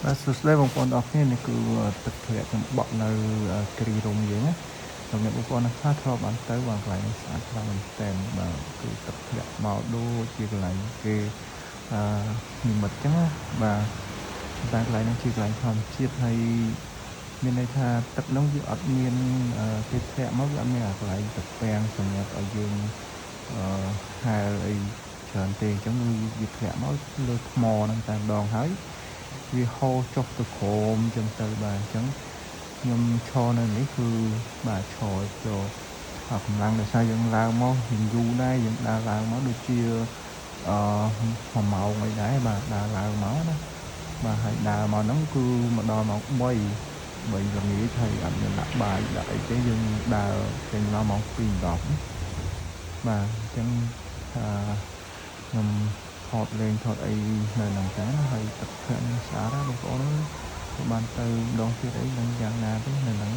បាទសួស្តីបងប្អូនទាំងអស់គ្នានេះគឺទឹកធ្លាក់ចំបក់នៅគិរីរម្យយើងណាសម្រាប់បងប្អូនណាខ្លះធ្លាប់បានទៅបានកន្លែងនេះស្អាតខ្លាំងមែនទែនបាទគឺទឹកធ្លាក់មកដូចជាកន្លែងគេអឺនិមិត្តចឹងណាបាទតែកន្លែងហ្នឹងជាកន្លែងធម្មជាតិហើយមានន័យថាទឹកហ្នឹងវាអត់មានគេធ្លាក់មកវាអត់មានអាកន្លែងទឹកពាំងសម្រាប់ឲ្យយើងអឺហែលអីច្រើនទេអញ្ចឹងវាធ្លាក់មកលើថ្មហ្នឹងតែម្ដងហើយវាហូរចុះទៅក្រោមអញ្ចឹងទៅបាទអញ្ចឹងខ្ញុំឈរនៅនេះគឺបាទឈរចូលកម្លាំងដោយសារយើងឡើងមកយើងយូរដែរយើងដើរឡើងមកដូចជាអឺ1ម៉ោងអីដែរបាទដើរឡើងមកណាបាទហើយដើរមកហ្នឹងគឺមកដល់ម៉ោង3 3ល្ងាចហើយអត់មានដាក់បាយដាក់អីទេយើងដើរចេញមកម៉ោង2:10បាទអញ្ចឹងអឺខ្ញុំថតលេងថតអីនៅហ្នឹងតែណាហើយទឹកធ្លាក់នេះស្អាតណាស់បងប្អូនអើយក៏បានទៅម្ដងទៀតអីនឹងយ៉ាងណាទេនៅហ្នឹង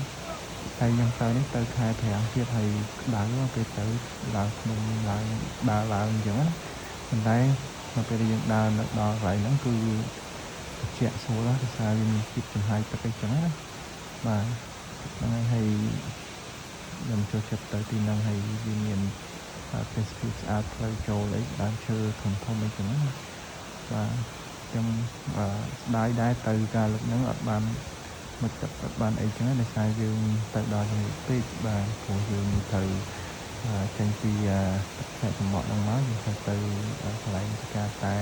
ហើយខ្ញុំទៅនេះទៅខែប្រាំងទៀតហើយក្តៅពេលទៅឡើងភ្នំឡើងដើរឡើងអញ្ចឹងណាប៉ុន្តែនៅពេលដែលយើងដើរនៅដល់កន្លែងហ្នឹងគឺត្រជាក់ស្រួលណាស់ដោយសារវាមានជាតិចំហាយទឹកអីចឹងណាបាទហ្នឹងហើយហើយខ្ញុំចូលចិត្តទៅទីហ្នឹងហើយវាមានទេសភាពស្អាតផ្លូវចូលអីដើមឈើធំធំអីចឹងណាបាទអញ្ចឹងអឺស្ដាយដែរទៅការលើកហ្នឹងអត់បានមកទឹកអត់បានអីចឹងដោយសារយើងទៅដល់ជំរាបពេកបាទព្រោះយើងត្រូវចេញពីទឹកធ្លាក់ចំបក់ហ្នឹងមកយើងត្រូវទៅកន្លែងសការតែ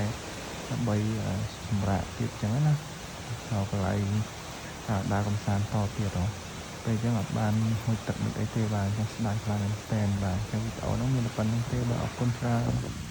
ដើម្បីសម្រាប់ទៀតចឹងណាទៅកន្លែងដើរកំសាន្តតទៀតហ៎ពេលអញ្ចឹងអត់បានហូចទឹកមិនអីទេបាទអញ្ចឹងស្ដាយខ្លាំងមែនទែនបាទអញ្ចឹងវីដេអូហ្នឹងមានតែប៉ុណ្្នឹងទេបាទអរគុណច្រើន។